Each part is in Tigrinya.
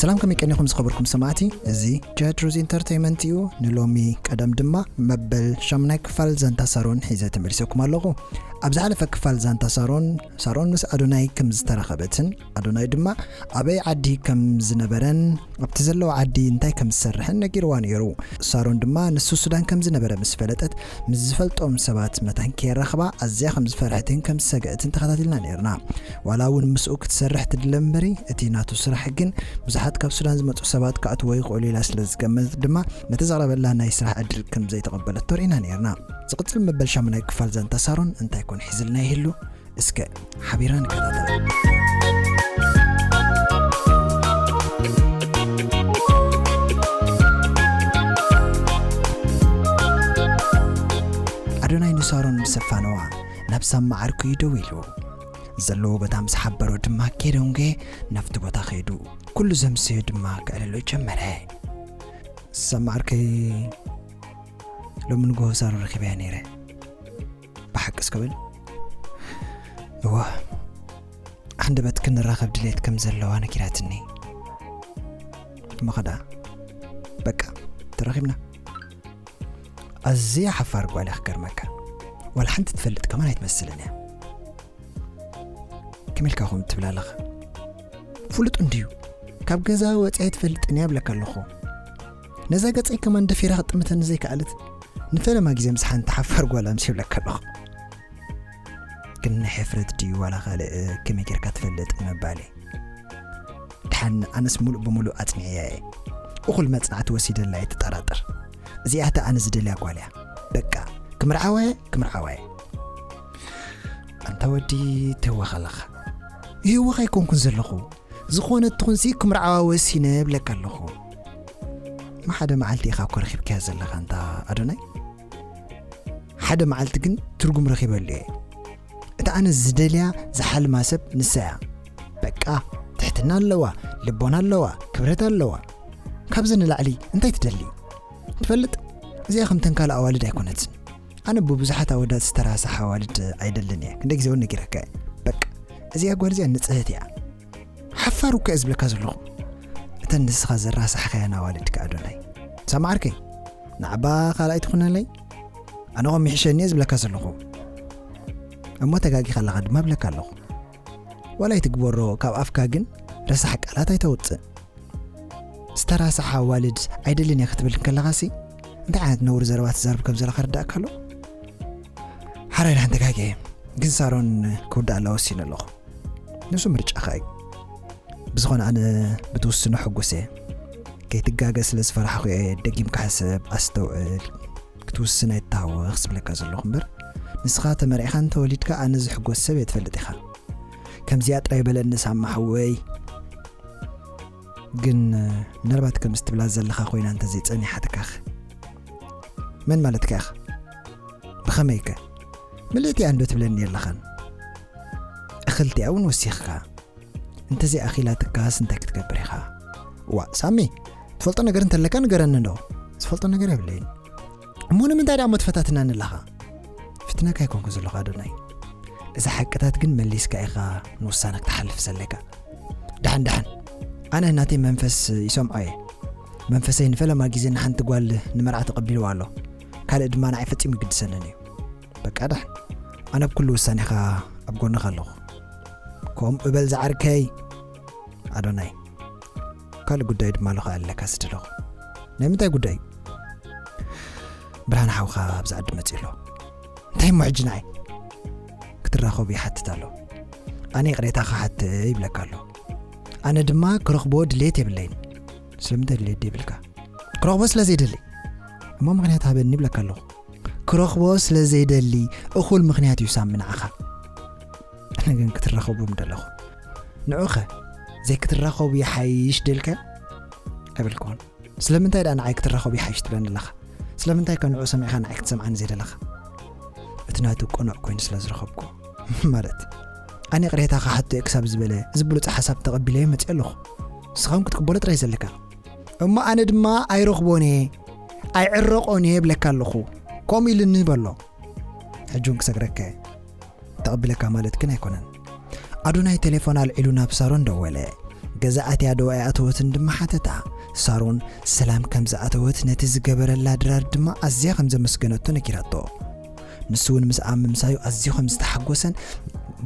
ሰላም፣ ከመይ ቀኒኹም ዝኸበርኩም ሰማዕቲ? እዚ ጀት ሩዝ ኢንተርቴይመንት እዩ። ንሎሚ ቀደም ድማ መበል ሻሙናይ ክፋል ዛንታ ሳሮን ሒዘ ተመሊሰኩም ኣለኹ። ኣብ ዝሓለፈ ክፋል ዛንታ ሳሮን፣ ሳሮን ምስ ኣዶናይ ከም ዝተራኸበትን ኣዶናይ ድማ ኣበይ ዓዲ ከም ዝነበረን ኣብቲ ዘለዎ ዓዲ እንታይ ከም ዝሰርሕን ነጊርዋ ነይሩ። ሳሮን ድማ ንሱ ሱዳን ከም ዝነበረ ምስ ፈለጠት፣ ምስ ዝፈልጦም ሰባት መታን ከየራኽባ ኣዝያ ከም ዝፈርሐትን ከም ዝሰገአትን ተኸታቲልና ነይርና። ዋላ እውን ምስኡ ክትሰርሕ ትድለ እምበሪ፣ እቲ ናቱ ስራሕ ግን ብዙሓት ካብ ሱዳን ዝመጹ ሰባት ክኣትዎ ይኽእሉ ኢላ ስለ ዝገመት ድማ፣ ነቲ ዘቕረበላ ናይ ስራሕ ዕድል ከም ዘይተቐበለቶ ርኢና ነይርና። ዝቕጽል መበል ሻሙናይ ክፋል ዛንታ ሳሮን እንታይ ኮን ሒዝልና ይህሉ? እስከ ሓቢርና ንከታተል። ኣዶናይ ንሳሮን ምስ ኣፋነዋ፣ ናብ ሳማ ዓርኩ እዩ ደው ኢሉ። ዘለዎ ቦታ ምስ ሓበሮ ድማ፣ ኬደውንጌ ናብቲ ቦታ ከይዱ፣ ኩሉ ዘምሰዮ ድማ ከዕልሎ ጀመረ። ሳማ ዓርከይ፣ ሎሚ ንግሆ ሳሮን ረኺበያ ነይረ። ብሓቂ እስከ በል። እወ፣ ሃንደበት ክንራኸብ ድሌት ከም ዘለዋ ነጊራትኒ። እሞ ኸዳ፣ በቃ፣ ተራኺብና። ኣዝያ ሓፋር ጓል እያ ክገርመካ። ዋላ ሓንቲ ትፈልጥ ከማን ኣይትመስልን እያ። ከመይ ኢልካ ከምኡ ትብል ኣለኻ? ፍሉጥ እንድዩ። ካብ ገዛ ወጺኣ ኣይትፈልጥን እያ እብለካ ኣለኹ። ነዛ ገጸይ ከማን ደፊራ ክትጥምተኒ ዘይከኣለት፣ ንፈለማ ግዜ ምስ ሓንቲ ሓፋር ጓል ኣምሲ እብለካ ኣለኹ። ግን ናይ ሕፍረት ድዩ ዋላ ካልእ፣ ከመይ ጌርካ ትፈልጥ ምባለይ። ድሓን ኣነስ ሙሉእ ብሙሉእ ኣጽኒዐያ እየ። እኹል መጽናዕቲ ወሲደላ እየ፣ ትጠራጠር። እዚኣታ ኣነ ዝደልያ ጓል እያ። በቃ፣ ክምርዓዋ እየ፣ ክምርዓዋ እየ። ኣንታ ወዲ፣ ትህወኽ ኣለኻ። ይህወኽ ኣይኮንኩን ዘለኹ። ዝኾነት ትኹንሲ ክምርዓዋ ወሲነ እብለካ ኣለኹ። እሞ ሓደ መዓልቲ ኢኻ እኮ ረኺብካያ ዘለኻ ኣንታ ኣዶናይ። ሓደ መዓልቲ ግን ትርጉም ረኺበሉ እየ። እታ ኣነ ዝደልያ ዝሓልማ ሰብ ንሳ እያ። በቃ፣ ትሕትና ኣለዋ፣ ልቦና ኣለዋ፣ ክብረት ኣለዋ። ካብዚ ንላዕሊ እንታይ ትደሊ? ትፈልጥ፣ እዚኣ ከምተን ካልእ ኣዋልድ ኣይኮነትን። ኣነ ብብዙሓት ኣወዳት ዝተራሳሕ ኣዋልድ ኣይደልን እየ። ክንደይ ግዜ እውን ነጊረካ እየ። በቃ፣ እዚኣ ጓል እዚኣ ንጽህት እያ። ሓፋር እኮ እየ ዝብለካ ዘለኹ። እተን ንስኻ ዘራሳሕካየን ኣዋልድ ከኣ ኣዶናይ። ሳማ ዓርከይ፣ ንዓባ ካልኣይ ትኹነለይ። ኣነ ኸም ይሕሸኒ እየ ዝብለካ ዘለኹ። እሞ ተጋጊኻ ኣለኻ ድማ እብለካ ኣለኹ። ዋላ ኣይትግበሮ፣ ካብ ኣፍካ ግን ረሳሕ ቃላት ኣይተውጽእ። ዝተራሳሓ ኣዋልድ ኣይደልን እየ ክትብል እንከለኻሲ፣ እንታይ ዓይነት ነውሪ ዘረባ ትዛረብ ከም ዘለኻ ርዳእካ ኣሎ? ሓራይ ድሓን ተጋግየ፣ ግን ሳሮን ክውዳእ ኣላ ወሲነ ኣለኹ። ንሱ ምርጫኻ እዩ። ብዝኾነ ኣነ ብትውስኖ ሕጉስ እየ። ከይትጋገ ስለ ዝፈራሕኹ እየ ደጊምካ ሕሰብ፣ ኣስተውዕል፣ ክትውስን ኣይትተሃወኽ ዝብለካ ዘለኹ እምበር፣ ንስኻ ተመርዒኻ እንተወሊድካ ኣነ ዝሕጎስ ሰብ እየ ትፈልጥ ኢኻ። ከምዚኣ ጥራይ በለኒ ሳማ ሓወይ። ግን ምናልባት ከምዚ ትብላ ዘለኻ ኮይና እንተዘይጸኒሓትካኸ? መን ማለትካ ኢኻ? ብኸመይከ? ምልእቲኣ እንዶ ትብለኒ የለኻን? እኽልቲኣ እውን ወሲኽካ። እንተዘይኣኺላትካስ እንታይ ክትገብር ኢኻ? እዋእ ሳሚ፣ ትፈልጦ ነገር እንተለካ ንገረኒ እንዶ። ዝፈልጦ ነገር የብለይን። እሞ ንምንታይ ደኣ እሞ ትፈታትናኒ ኣለኻ? ፍትነካ ኣይኮንኩ ዘለኹ ኣዶናይ። እዛ ሓቅታት ግን መሊስካ ኢኻ ንውሳነ ክትሓልፍ ዘለካ። ደሓን ደሓን፣ ኣነ ናተይ መንፈስ ይሰምዖ እየ። መንፈሰይ ንፈለማ ግዜ ንሓንቲ ጓል ንመርዓ ተቐቢልዋ ኣሎ። ካልእ ድማ ንዓይ ፈጺሙ ይግድሰንን እዩ። በቃ ደሓን፣ ኣነ ኣብ ኩሉ ውሳኔኻ ኣብ ጎንኻ ኣለኹ። ከምኡ በል ዝዓርከይ ኣዶናይ። ካልእ ጉዳይ ድማ ኣሎ ከኣ ኣለካ ስድለኹ። ናይ ምንታይ ጉዳይ? ብርሃን ሓውኻ ኣብዚ ዓዲ መጺኡ ኣሎ። እንታይ እሞ ሕጂ ንዓይ? ክትራኸቡ ይሓትት ኣሎ። ኣነ ይቕሬታ ክሓትት ይብለካ ኣሎ። ኣነ ድማ ክረኽቦ ድሌት የብለይን። ስለምንታይ ድሌት የብልካ? ክረኽቦ ስለ ዘይደሊ። እሞ ምኽንያት ሃበኒ ይብለካ ኣለኹ። ክረኽቦ ስለ ዘይደሊ እኹል ምኽንያት እዩ ሳሚ ንዓኻ። ኣነ ግን ክትራኸቡ ምደለኹ። ንዑኸ ዘይክትራኸቡ ይሓይሽ ደልካ? ኣይበልኩዎን። ስለምንታይ ደኣ ንዓይ ክትራኸቡ ይሓይሽ ትብለኒ ኣለኻ? ስለምንታይ ከ ንዑ ሰሚዕኻ ንዓይ ክትሰምዓኒ ዘይደለኻ? እቲ ናቱ ቅኑዕ ኮይኑ ስለ ዝረኸብኩ። ማለት፣ ኣነ ይቕሬታ ክሓቶ እየ ክሳብ ዝበለ፣ እዚ ብሉጽ ሓሳብ ተቐቢለዮ መጺአ ኣለኹ። ንስኻ እውን ክትቅበሎ ጥራይ ዘለካ። እሞ ኣነ ድማ ኣይረኽቦን እየ፣ ኣይዕረቖን እየ እብለካ ኣለኹ። ከምኡ ኢሉኒ በሎ። ሕጂ እውን ክሰግረካ እየ። ተቐቢለካ ማለት ግን ኣይኮነን። ኣዶናይ ቴሌፎን ኣልዒሉ ናብ ሳሮን ደወለ። ገዛ ኣትያ ዶ ኣይኣተወትን ድማ ሓተታ። ሳሮን ሰላም ከም ዝኣተወት ነቲ ዝገበረላ ድራር ድማ ኣዝያ ከም ዘመስገነቶ ነጊራቶ። ንሱ እውን ምስኣ ምምሳዩ ኣዝዩ ከም ዝተሓጎሰን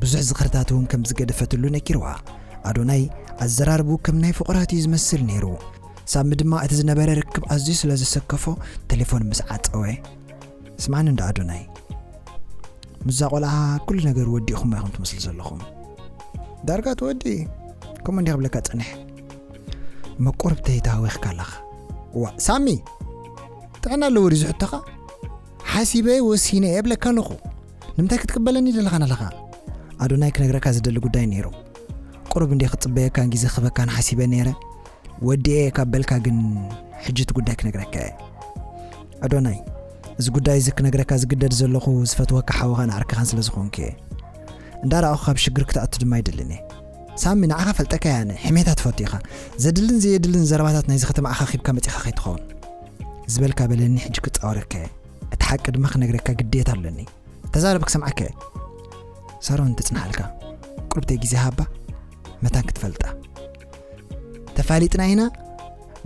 ብዙሕ ዝኽርታት እውን ከም ዝገደፈትሉ ነጊርዋ። ኣዶናይ ኣዘራርቡ ከም ናይ ፍቑራት እዩ ዝመስል ነይሩ። ሳሚ ድማ እቲ ዝነበረ ርክብ ኣዝዩ ስለ ዘሰከፎ ቴሌፎን ምስ ዓጸወ፣ ስማዕኒ እንዳ ኣዶናይ፣ ምስዛ ቆልዓ ኩሉ ነገር ወዲእኹም ኢኹም ትመስሉ ዘለኹም። ዳርጋ ትወዲ፣ ከምኡ እንዲያ ክብለካ ጸኒሐ። መቁርብተይ ተሃዊኽካ ኣለኻ። ዋ ሳሚ፣ ጥዕና ኣለዎ ድዩ ዝሕቶኻ? ሓሲበ ወሲነ እየ እብለካ ኣለኹ። ንምንታይ ክትቅበለኒ ደለኻ ኣለኻ? ኣዶናይ ክነግረካ ዝደሊ ጉዳይ ነይሩ። ቁሩብ እንዴ ክጽበየካን ግዜ ክህበካን ሓሲበ ነይረ። ወዲኤ ካብ በልካ ግን ሕጂ እቲ ጉዳይ ክነግረካ እየ። ኣዶናይ፣ እዚ ጉዳይ እዚ ክነግረካ ዝግደድ ዘለኹ ዝፈትወካ ሓውኻን ዓርክኻን ስለ ዝኾንኩ እየ። እንዳረኣኹ ካብ ሽግር ክትኣቱ ድማ ኣይደልን እየ። ሳሚ፣ ንዓኻ ፈልጠካ እየ ኣነ። ሕሜታ ትፈቱ ኢኻ። ዘድልን ዘየድልን ዘረባታት ናይዚ ከተማ ኣኻኺብካ መጺኻ ከይትኸውን። ዝበልካ በለኒ፣ ሕጂ ክጻወረካ እየ። እቲ ሓቂ ድማ ክነግረካ ግዴታ ኣለኒ። ተዛረብ፣ ክሰምዓካ እየ። ሳሮን ትጽንሓልካ። ቁርብተይ ግዜ ሃባ፣ መታን ክትፈልጣ። ተፋሊጥና ኢና፣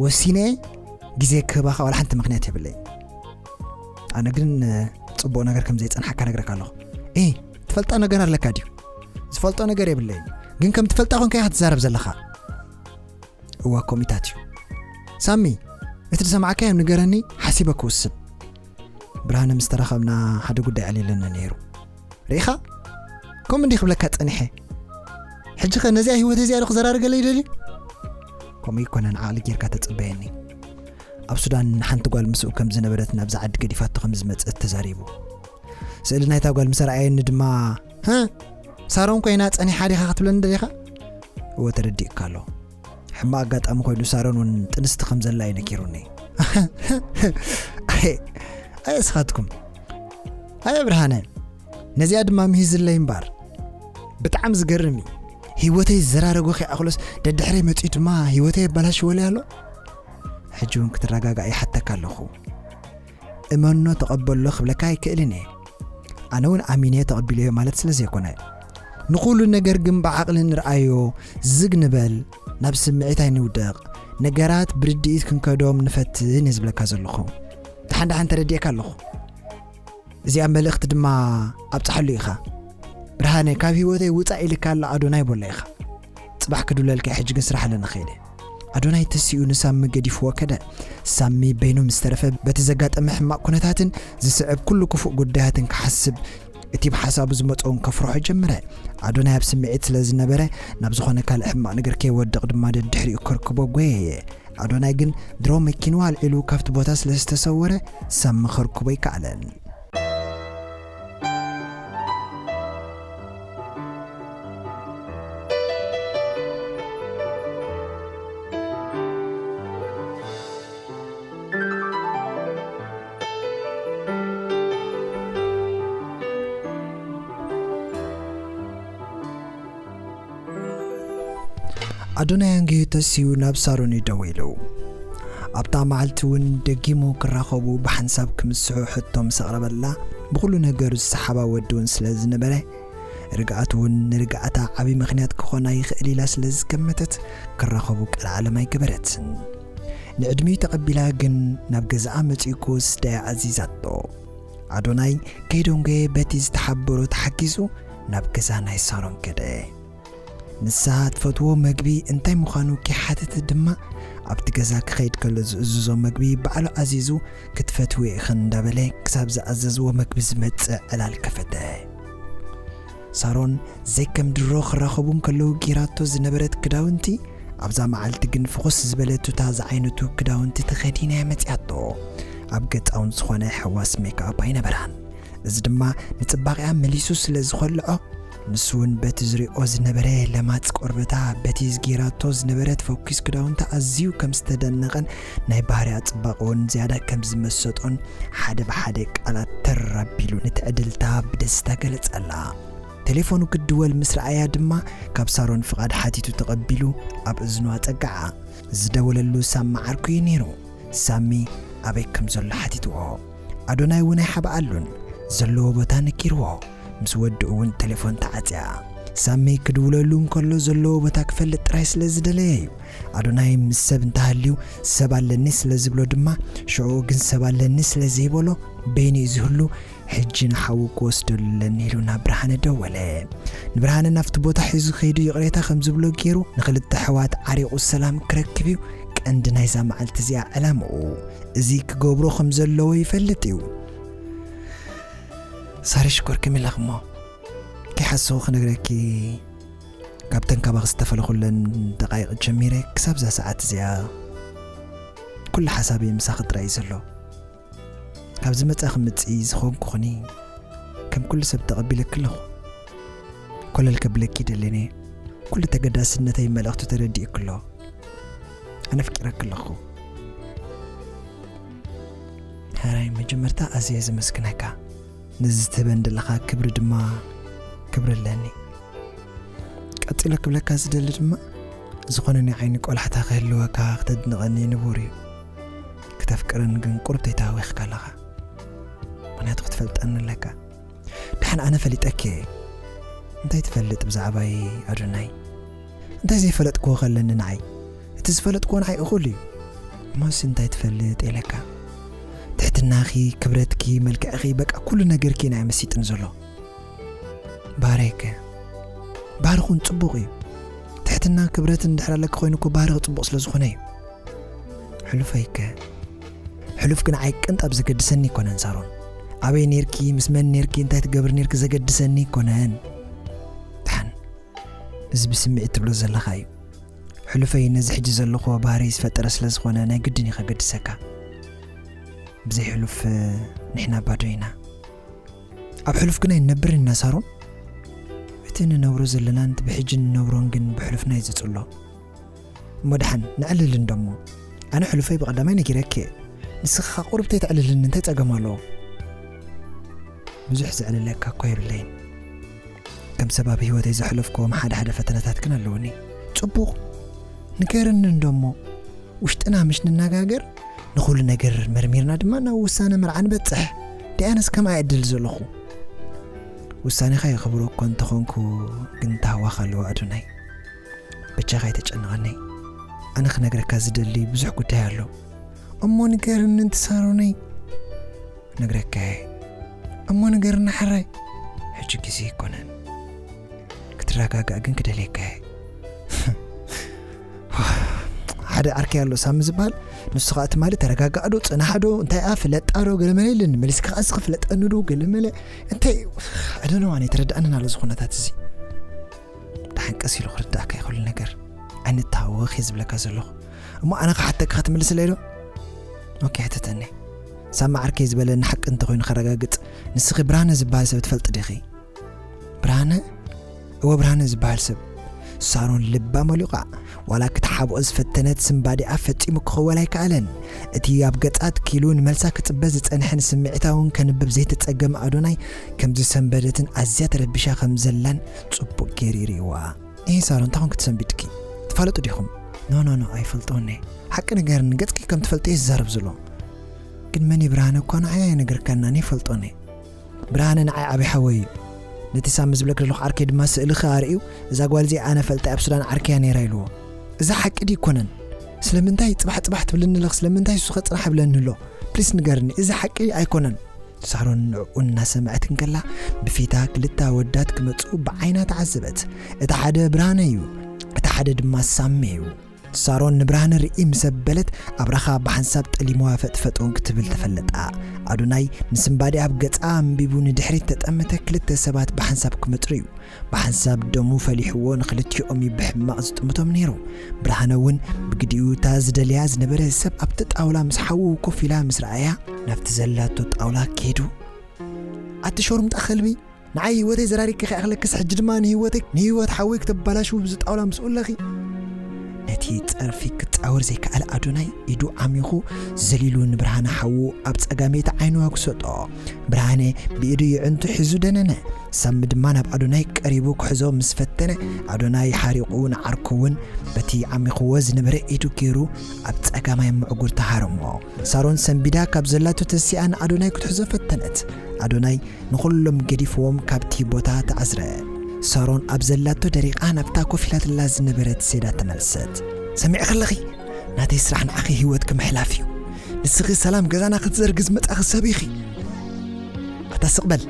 ወሲነ እየ፣ ግዜ ክህባኻ ዋላ ሓንቲ ምኽንያት የብለይን። ኣነ ግን፣ እ፣ ጽቡቕ ነገር ከም ዘይጸንሓካ ነግረካ ኣለኹ። እ፣ ትፈልጣ ነገር ኣለካ ድዩ? ዝፈልጦ ነገር የብለይን። ግን ከም ትፈልጣ ኮንካ ኢኻ ትዛረብ ዘለኻ። እዋ፣ ኮሚታት እዩ። ሳሚ፣ እቲ ዝሰማዕካዮ ንገረኒ፣ ሓሲበ ክውስን። ብርሃነ ምስ ተራኸብና ሓደ ጉዳይ ኣልየለኒ ነይሩ። ርኢኻ? ከምኡ እንዲህ ክብለካ ጸኒሐ። ሕጂ ኸ ነዚኣ ህይወት እዚኣ ዶ ክዘራርገለይ ይደልዩ? ከምኡ ኣይኮነን፣ ዓቕሊ ጌርካ ተጸበየኒ። ኣብ ሱዳን ሓንቲ ጓል ምስኡ ከም ዝነበረት፣ ናብዛ ዓዲ ገዲፋቶ ከም ዝመጸት ተዛሪቡ። ስእሊ ናይታ ጓል ምስ ኣርኣየኒ ድማ፣ "ህ? ሳሮን ኮይና ጸኒሓ ዲኻ ክትብለኒ ደሊኻ?" እወ፣ ተረዲእካ ኣሎ። ሕማቕ ኣጋጣሚ ኮይኑ ሳሮን እውን ጥንስቲ ከም ዘላ እዩ ነጊሩኒ። ኣየ፣ ኣየ እስኻትኩም። ኣየ ብርሃነ፣ ነዚኣ ድማ ምሂዝለይ እምበር። ብጣዕሚ ዝገርም እዩ። ህይወተይ ዝዘራረጎ ከይኣኽሎስ ደድሕረይ መጺኡ ድማ ህይወተይ የበላሽወለይ ኣሎ። ሕጂ እውን ክትረጋጋእ ይሓተካ ኣለኹ። እመኖ ተቐበሎ ክብለካ ኣይክእልን እየ። ኣነ እውን ኣሚነ ተቐቢለዮ ማለት ስለ ዘይኮነ። ንኹሉ ነገር ግን ብዓቕሊ ንርኣዮ፣ ዝግ ንበል፣ ናብ ስምዒት ኣይንውደቕ፣ ነገራት ብርድኢት ክንከዶም ንፈትን እየ ዝብለካ ዘለኹ። ደሓን ደሓን ተረዲኤካ ኣለኹ። እዚኣ መልእኽቲ ድማ ኣብጽሓሉ ኢኻ። ብርሃነ፣ ካብ ህይወተይ ውጻእ ኢልካ ኣሎ ኣዶናይ በሎ ኢኻ። ጽባሕ ክድውለልካ እየ፣ ሕጂ ግን ስራሕ ኣለኒ ከይደ። ኣዶናይ ተሲኡ ንሳሚ ገዲፍዎ ከደ። ሳሚ በይኑ ምስ ተረፈ በቲ ዘጋጠመ ሕማቕ ኩነታትን ዝስዕብ ኩሉ ክፉእ ጉዳያትን ክሓስብ፣ እቲ ብሓሳቡ ዝመጾ እውን ከፍርሖ ጀመረ። ኣዶናይ ኣብ ስምዒት ስለ ዝነበረ ናብ ዝኾነ ካልእ ሕማቕ ነገር ከይወድቕ ድማ ደድሕሪኡ ከርክቦ ጎየየ። ኣዶናይ ግን ድሮ መኪንኡ ኣልዒሉ ካብቲ ቦታ ስለ ዝተሰወረ ሳሚ ከርክቦ ኣይከኣለን። ኣዶናይ ኣንጊሁ ተሲኡ ናብ ሳሮን እዩ ደዊሉ። ኣብታ መዓልቲ እውን ደጊሙ ክራኸቡ ብሓንሳብ ክምስሑ ሕቶ ምስ ኣቕረበላ፣ ብኹሉ ነገሩ ዝሰሓባ ወዲ እውን ስለ ዝነበረ፣ ርግኣቱ እውን ንርግኣታ ዓቢ ምኽንያት ክኾና ይኽእል ኢላ ስለ ዝገመተት፣ ክራኸቡ ቀልዓለም ኣይገበረትን። ንዕድሚኡ ተቐቢላ ግን ናብ ገዛኣ መጺኡ ክወስዳ እያ ኣዚዛቶ። ኣዶናይ ከይደንጎየ በቲ ዝተሓበሮ ተሓጊዙ ናብ ገዛ ናይ ሳሮን ከደ። ንሳ ትፈትዎ መግቢ እንታይ ምዃኑ ከይሓተተ ድማ ኣብቲ ገዛ ክኸይድ ከሎ ዝእዝዞ መግቢ ባዕሉ ኣዚዙ ክትፈትውዮ ኢኽን እንዳበለ ክሳብ ዝኣዘዝዎ መግቢ ዝመጽእ ዕላል ከፈተ። ሳሮን ዘይከም ድሮ ክራኸቡ እንከለዉ ጌራቶ ዝነበረት ክዳውንቲ ኣብዛ መዓልቲ ግን ፍኹስ ዝበለ ቱታ ዝዓይነቱ ክዳውንቲ ተኸዲና እያ መጺኣቶ። ኣብ ገጻ እውን ዝኾነ ሕዋስ ሜክኣፕ ኣይነበራን። እዚ ድማ ንጽባቐኣ መሊሱ ስለ ዝኸልዖ፣ ንሱ እውን በቲ ዝሪኦ ዝነበረ ለማጽ ቆርበታ፣ በቲ ዝጌራቶ ዝነበረት ፈኲስ ክዳውንታ ኣዝዩ ከም ዝተደነቐን ናይ ባህሪኣ ጽባቐ እውን ዝያዳ ከም ዝመሰጦን ሓደ ብሓደ ቃላት ተር ኣቢሉ ንትዕድልታ ብደስታ ገለጸላ። ቴሌፎኑ ክድወል ምስ ረኣያ ድማ ካብ ሳሮን ፍቓድ ሓቲቱ ተቐቢሉ ኣብ እዝኑ ኣጸግዓ። ዝደወለሉ ሳሚ ዓርኩ እዩ ነይሩ። ሳሚ ኣበይ ከም ዘሎ ሓቲትዎ። ኣዶናይ እውን ኣይሓብኣሉን። ዘለዎ ቦታ ነጊርዎ። ምስ ወድኡ እውን ቴሌፎን ተዓጽያ። ሳሚ ክድውለሉ እንከሎ ዘለዎ ቦታ ክፈልጥ ጥራይ ስለ ዝደለየ እዩ። ኣዶናይ ምስ ሰብ እንተሃልዩ ሰብ ኣለኒ ስለ ዝብሎ ድማ፣ ሽዑ ግን ሰብ ኣለኒ ስለ ዘይበሎ፣ በይኑ እዩ ዝህሉ። ሕጂ ንሓዉ ክወስደሉ ኣለኒ ኢሉ ናብ ብርሃነ ደወለ። ንብርሃነ ናብቲ ቦታ ሒዙ ከይዱ ይቕሬታ ከም ዝብሎ ገይሩ ንኽልተ ኣሕዋት ዓሪቑ ሰላም ክረክብ እዩ ቀንዲ ናይዛ መዓልቲ እዚኣ ዕላምኡ። እዚ ክገብሮ ከም ዘለዎ ይፈልጥ እዩ። ሳሪ ሽኮር ከመይ ኣለኺ እሞ? ከይሓሰኹ ክነግረኪ፣ ካብተን ካባኺ ዝተፈለኹለን ደቃይቕ ጀሚረ ክሳብ እዛ ሰዓት እዚኣ ኩሉ ሓሳበይ ምሳኺ ጥራይ እዩ ዘሎ። ካብ ዝመጻ ክምጽኢ ዝኾንኩኽኒ ከም ኩሉ ሰብ ተቐቢለኪ ኣለኹ። ኮለል ከብለኪ ይደልን እየ። ኩሉ ተገዳስነተይ መልእኽቱ ተረዲእኪ ኣሎ። ኣነ ኣፍቂረኪ ኣለኹ። ሕራይ መጀመርታ ኣዝየ ዘመስግነካ። ነዚ ትህበን ዘለኻ ክብሪ ድማ ክብሪ ኣለኒ። ቀጺለ ክብለካ ዝደሊ ድማ፣ ዝኾነ ናይ ዓይኒ ቆላሕታ ክህልወካ ክተድንቐኒ ንቡር እዩ። ክተፍቅረኒ ግን ቁሩብ ተይተሃዊኽካ ኣለኻ። ምኽንያቱ ክትፈልጠኒ ኣለካ። ደሓን ኣነ ፈሊጠኪ እየ። እንታይ ትፈልጥ ብዛዕባይ ኣዶናይ? እንታይ ዘይፈለጥክዎ ከለኒ ንዓይ? እቲ ዝፈለጥክዎ ንዓይ እኹል እዩ። እሞሲ እንታይ ትፈልጥ ኢለካ? ትሕትናኺ፣ ክብረትኪ፣ መልክዕኺ፣ በቃ ኩሉ ነገርኪ ናይ መሲጥን ዘሎ። ባህረይከ? ባህርኹን ጽቡቕ እዩ። ትሕትና ክብረትን እንድሕር ኣለኪ ኮይኑ እኮ ባህርኺ ጽቡቕ ስለ ዝኾነ እዩ። ሕሉፈይከ? ሕሉፍ ግን ንዓይ ቅንጣብ ዘገድሰኒ ኣይኮነን ሳሮን። ኣበይ ኔርኪ፣ ምስ መን ኔርኪ፣ እንታይ ትገብሪ ኔርኪ ዘገድሰኒ ኣይኮነን። ደሓን፣ እዚ ብስምዒት ትብሎ ዘለኻ እዩ። ሕሉፈይ ነዚ ሕጂ ዘለኹዎ ባህሪ ዝፈጠረ ስለ ዝኾነ ናይ ግድን እዩ ከገድሰካ። ብዘይ ሕሉፍ ንሕና ባዶ ኢና። ኣብ ሕሉፍ ግን ኣይንነብርን ኢና ሳሮን። እቲ ንነብሮ ዘለናን እቲ ብሕጂ ንነብሮን ግን ብሕሉፍና እዩ ዝጽሎ። እሞ ደሓን ነዕልል እንዶ እሞ። ኣነ ሕሉፈይ ብቐዳማይ ነጊረኪ እየ። ንስኺ ኸኣ ቁሩብ ተይተዕልልኒ እንታይ ጸገም ኣለዎ? ብዙሕ ዘዕልለካ እኮ የብለይን። ከም ሰብ ኣብ ህይወተይ ዘሕለፍክዎም ሓደ ሓደ ፈተነታት ግን ኣለዉኒ። ጽቡቕ፣ ንገርኒ እንዶ እሞ። ውሽጥና ምሽ ንነጋገር፣ ንኹሉ ነገር መርሚርና ድማ ናብ ውሳነ መርዓ ንበጽሕ። ደኣነስ ከምኣ እየ እድል ዘለኹ። ውሳኔኻ የኽብሮ እኮ እንተኾንኩ፣ ግን ተሃዋኽ ኣለዎ ኣዶናይ። በጃኻ ኣይተጨንቐኒ። ኣነ ክነግረካ ዝደሊ ብዙሕ ጉዳይ ኣሎ። እሞ ንገርኒ እንት ሳሮነይ። ነግረካ እየ። እሞ ንገርኒ ሓራይ። ሕጂ ግዜ ኣይኮነን። ክትረጋጋእ ግን ክደልየካ እየ። ሓደ ዓርከይ ኣሎ ሳሚ ዝበሃል። ንሱ ኸኣ ትማሊ ተረጋጋእ ዶ፣ ጽናሕ ዶ፣ እንታይ እያ፣ ፍለጣ ዶ፣ ገለመለ ኢሉኒ። መሊስካ ኸኣ እስኺ ፍለጠኒ ዶ፣ ገለመለ። እንታይ፣ I don't know፣ ኣነ ኣይተረድኣንን ኣሎ እዚ ኩነታት እዚ። ደሓን ቀስ ኢሉ ክርድኣካ እዩ ኩሉ ነገር። ኣይንተሃወኽ እየ ዝብለካ ዘለኹ። እሞ ኣነ ክሓተካ ክትምልስለይ ዶ? ኦኬ፣ ሕተተኒ። ሳሚ ዓርከይ ዝበለኒ ሓቂ እንተኾይኑ ከረጋግጽ፣ ንስኺ ብርሃነ ዝበሃል ሰብ ትፈልጢ ዲኺ? ብርሃነ? እወ፣ ብርሃነ ዝበሃል ሰብ። ሳሮን ልባ መሊቋ። ዋላ ክትሓብኦ ዝፈተነት ስምባዲኣ ፈጺሙ ክኽወል ኣይከኣለን። እቲ ኣብ ገጻ ትኪሉ ንመልሳ ክጽበ ዝጸንሐ ንስምዒታ እውን ከንብብ ዘይተጸገመ ኣዶናይ ከምዚ ሰንበደትን ኣዝያ ተረቢሻ ከም ዘላን ጽቡቕ ገይሩ ይርእይዋ። እሂ ሳሮን፣ እንታይ ኮንኪ ትሰንቢድኪ? ትፋለጡ ዲኹም? ኖ፣ ኖ፣ ኖ፣ ኣይፈልጦን እየ። ሓቂ ንገርኒ፣ ገጽኪ ከም ትፈልጥዮ እየ ዝዛረብ ዘሎ። ግን መን እዩ ብርሃነ እኳ ንዓይ ኣይነገርካናን፣ ኣይፈልጦን እየ። ብርሃነ ንዓይ ዓቢ ሓወይ እዩ። ነቲ ሳሚ ዝብለኪ ዘለኹ ዓርከይ ድማ ስእልኺ ኣርእዩ፣ "እዛ ጓል እዚኣ ኣነ ፈልጣ፣ ኣብ ሱዳን ዓርከያ ነይራ" ኢልዎ። እዚ ሓቂ ድዩ ኣይኮነን? ስለምንታይ ጽባሕ ጽባሕ ትብልኒ ኣለኺ? ስለምንታይ እሱ ኸ ጽናሕ ይብለኒ ኣሎ? ፕሊስ ንገርኒ፣ እዚ ሓቂ ኣይኮነን። ሳሮን ንዕኡ እናሰምዐት እንከላ፣ ብፊታ ክልተ ኣወዳት ክመጽኡ ብዓይና ተዓዘበት። እቲ ሓደ ብርሃነ እዩ፣ እቲ ሓደ ድማ ሳሚ እዩ። ሳሮን ንብርሃነ ርኢ ምስ ኣበለት፣ ኣብራኻ ብሓንሳብ ጠሊምዋ ፈጥፈጥ እውን ክትብል ተፈለጣ። ኣዶናይ ንስምባዴ ኣብ ገጻ ኣንቢቡ ንድሕሪት ተጠመተ፣ ክልተ ሰባት ብሓንሳብ ክመጽሩ እዩ። ብሓንሳብ ደሙ ፈሊሕዎ ንኽልቲኦም እዩ ብሕማቕ ዝጥምቶም ነይሩ። ብርሃነ እውን ብግዲኡ እታ ዝደልያ ዝነበረ ሰብ ኣብቲ ጣውላ ምስ ሓዉ ኮፍ ኢላ ምስ ረኣያ፣ ናብቲ ዘላቶ ጣውላ ከይዱ፣ "ኣቲ ሾርምጣ ከልቢ፣ ንዓይ ህይወተይ ዘራሪግኪ ከይኣኽለክስ፣ ሕጂ ድማ ንህይወተይ፣ ንህይወት ሓወይ ክተባላሽው ብዚ ጣውላ ምስኡ ኣለኺ? እቲ ጸርፊ ክጻወር ዘይከኣለ ኣዶናይ ኢዱ ዓሚኹ ዘሊሉ ንብርሃነ ሓዉ ኣብ ጸጋመይቲ ዓይኑ ኣጉሰጦ። ብርሃነ ብኢዱ የዕንቱ ሒዙ ደነነ። ሳሚ ድማ ናብ ኣዶናይ ቀሪቡ ክሕዞ ምስ ፈተነ፣ ኣዶናይ ሓሪቑ ንዓርኩ እውን በቲ ዓሚኽዎ ዝነበረ ኢዱ ገይሩ ኣብ ጸጋማይ ምዕጉር ተሃረሞ። ሳሮን ሰንቢዳ ካብ ዘላቶ ተሲኣ ንኣዶናይ ክትሕዞ ፈተነት። ኣዶናይ ንኹሎም ገዲፍዎም ካብቲ ቦታ ተዓዝረ። ሳሮን ኣብ ዘላቶ ደሪቓ ናብታ ኮፍ ኢላትላ ዝነበረት ሴዳ ተመልሰት። ሰሚዕኺ ኣለኺ? ናተይ ስራሕ ንዓኺ ህይወትኪ ምሕላፍ እዩ። ንስኺ ሰላም ገዛና ክትዘርጊ ዝመጻኺ ሰብ ኢኺ። ኣታ ስቕ በል።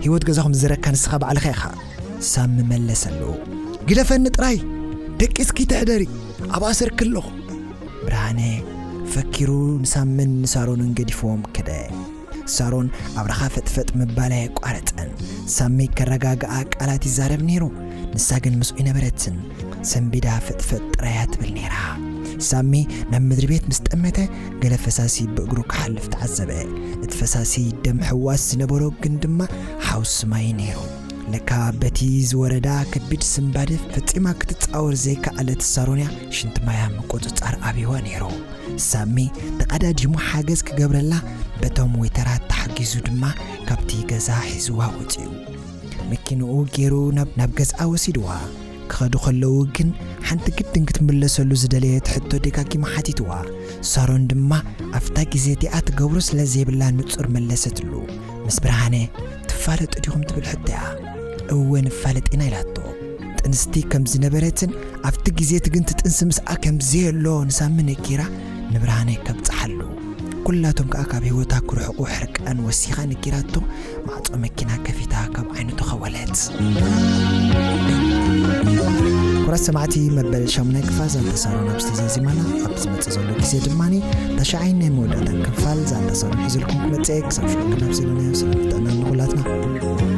ህይወት ገዛኹም ዝዘረካ ንስኻ ባዕልኻ ኢኻ። ሳሚ መለሰሉ። ግደፈኒ ጥራይ። ደቂስኪ ትሕደሪ። ኣብ ኣሰርኪ ኣለኹ። ብርሃነ ፈኪሩ ንሳምን ንሳሮንን ገዲፍዎም ከደ። ሳሮን ኣብራኻ ፈጥፈጥ ምባል ኣየቋረጸን። ሳሚ ከረጋግኣ ቃላት ይዛረብ ነይሩ። ንሳ ግን ምስኡ ኣይነበረትን። ሰንቢዳ ፈጥፈጥ ጥራይ እያ ትብል ነይራ። ሳሚ ናብ ምድሪ ቤት ምስ ጠመተ፣ ገለ ፈሳሲ ብእግሩ ክሓልፍ ተዓዘበ። እቲ ፈሳሲ ደም ሕዋስ ዝነበሮ ግን ድማ ሓውሲ ማይ ነይሩ። ለካ በቲ ዝወረዳ ከቢድ ስንባደ ፈጺማ ክትጻወር ዘይከኣለት ሳሮን እያ ሽንቲ ማያ ምቁጽጻር ኣብይዋ ነይሩ። ሳሚ ተቐዳዲሙ ሓገዝ ክገብረላ በቶም ዌተራት ተሓጊዙ ድማ ካብቲ ገዛ ሒዝዋ ወጺኡ። መኪንኡ ገይሩ ናብ፣ ናብ ገዝኣ ወሲድዋ። ክኸዱ ከለዉ ግን ሓንቲ ግድን ክትምለሰሉ ዝደለየት ሕቶ ደጋጊማ ሓቲትዋ። ሳሮን ድማ ኣብታ ግዜ እቲኣ ትገብሮ ስለ ዘይብላ ንጹር መለሰትሉ። ምስ ብርሃነ ትፋለጡ ዲኹም ትብል ሕቶ እያ። እወ ንፋለጥ ኢና ኢላቶ። ጥንስቲ ከም ዝነበረትን ኣብቲ ግዜ እቲ ግን ትጥንሲ ምስኣ ከም ዘየሎ ንሳሚ ነጊራ ንብርሃነ ከብጽሓሉ። ኩላቶም ከኣ ካብ ህይወታ ክርሕቑ ሕርቃን ወሲኻ ነጊራቶ ማዕጾ መኪና ከፊታ ካብ ዓይኑ ተኸወለት። ክቡራት ሰማዕቲ፣ መበል ሻሙናይ ክፋል ዛንታ ሳሮን ኣብዚ ተዛዚማና። ኣብ ዝመጽእ ዘሎ ግዜ ድማ ታሽዓይን ናይ መወዳእታን ክፋል ዛንታ ሳሮን ሒዘልኩም ክመጽእ እየ። ክሳብ ሽዑ ግን ኣብ ዘለናዮ ሰላም ጥዕና ንኹላትና።